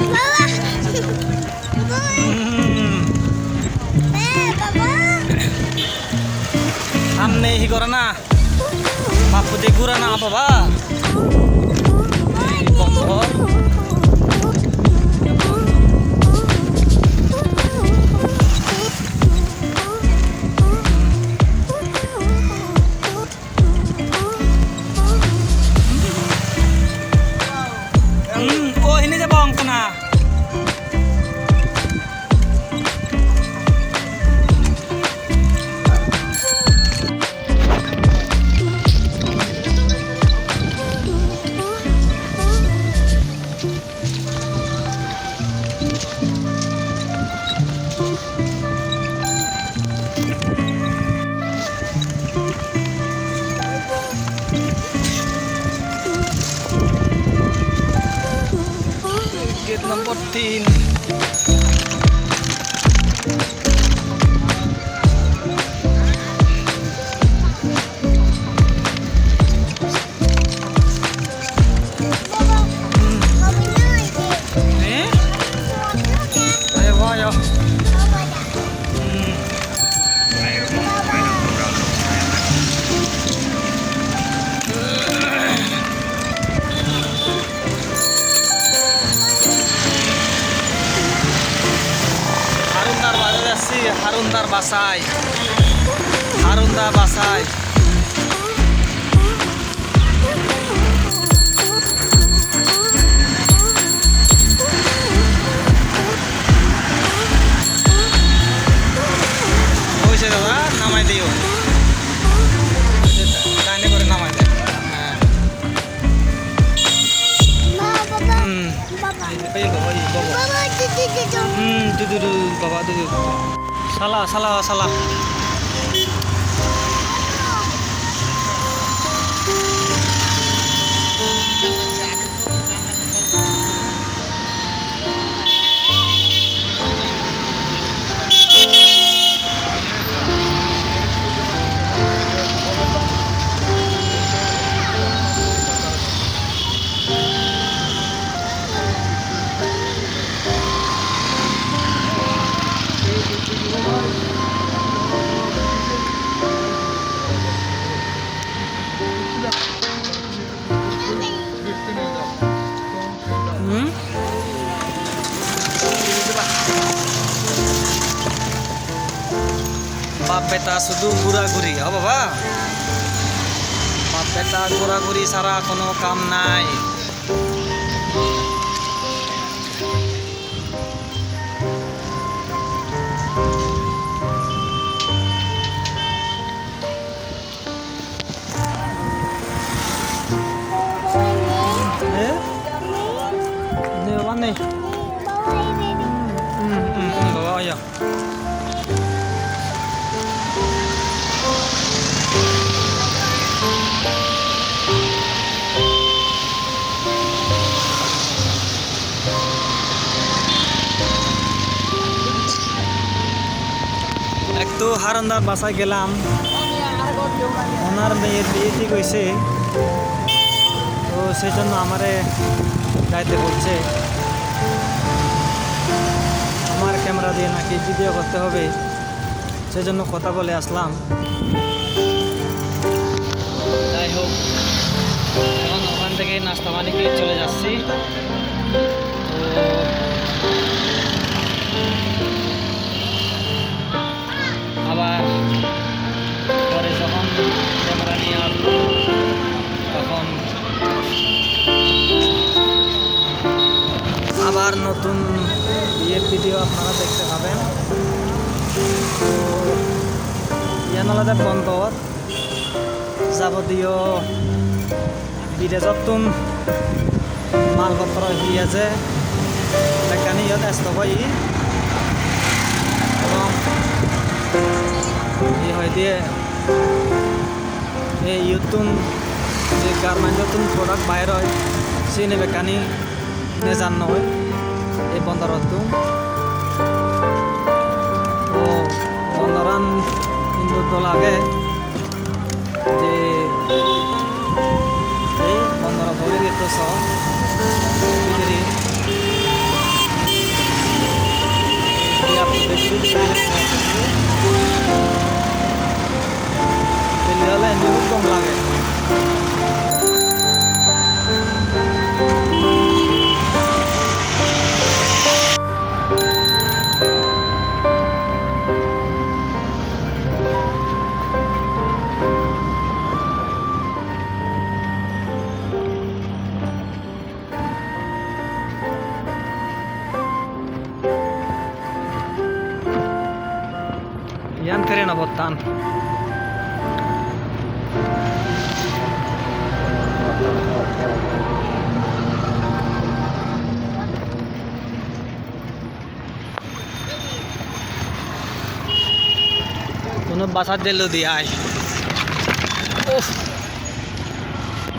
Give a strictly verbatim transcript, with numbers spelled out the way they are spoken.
Baba. Hmm. Eh, baba. Samne hi gorana? Bappude gurana baba. Hmm, o hini jebong tuna. Gate number tin. Eh? Ayo, ayo. Hmm. Harundar bazar assi, Harundar basai. Harundar basai. Hoise dada, namai diyo. Dane guri namai de. Heh. Ma, baba. Hmm. Baba. Ei, baba, ei, baba. Baba, du, du, du, du. Hmm, du, du, du, baba, du, du. Sala, sala, sala. Hmm? Bap beta sudu gura guri, o baba? Bap beta gura guri sara hono kam nai. Eh? Nei, baba, nei. Hmm, hmm, hmm, baba, oya. Ektu Harundar basai gelam. Onar meye biye thik oise. To sei jonno amare jaite bolche. আমার ক্যামেরা দিয়ে নাকি ভিডিও করতে হবে, সেই জন্য কথা বলে আসলাম। যাই হোক, এখন ওখান থেকে নাস্তা পানি খেয়ে চলে যাচ্ছি। তো আবার পরে যখন ক্যামেরা নিয়ে আসবো, তখন আবার নতুন ইয়ে ভিডিও আপনারা দেখতে পাবেন। তো iyan olode bondor, jabotiyo bidejottun malpotro hi eje bekkani iyot stock oye, ebong hi hoide ei iyottun je garmentottun product bair oi siyeni bekkani nejan noi ei bondorottun. O bondoran hintu dol age. Je ei bondoro poribesh to so bidire. Pottan. Kono basat jelo di ai. Uff.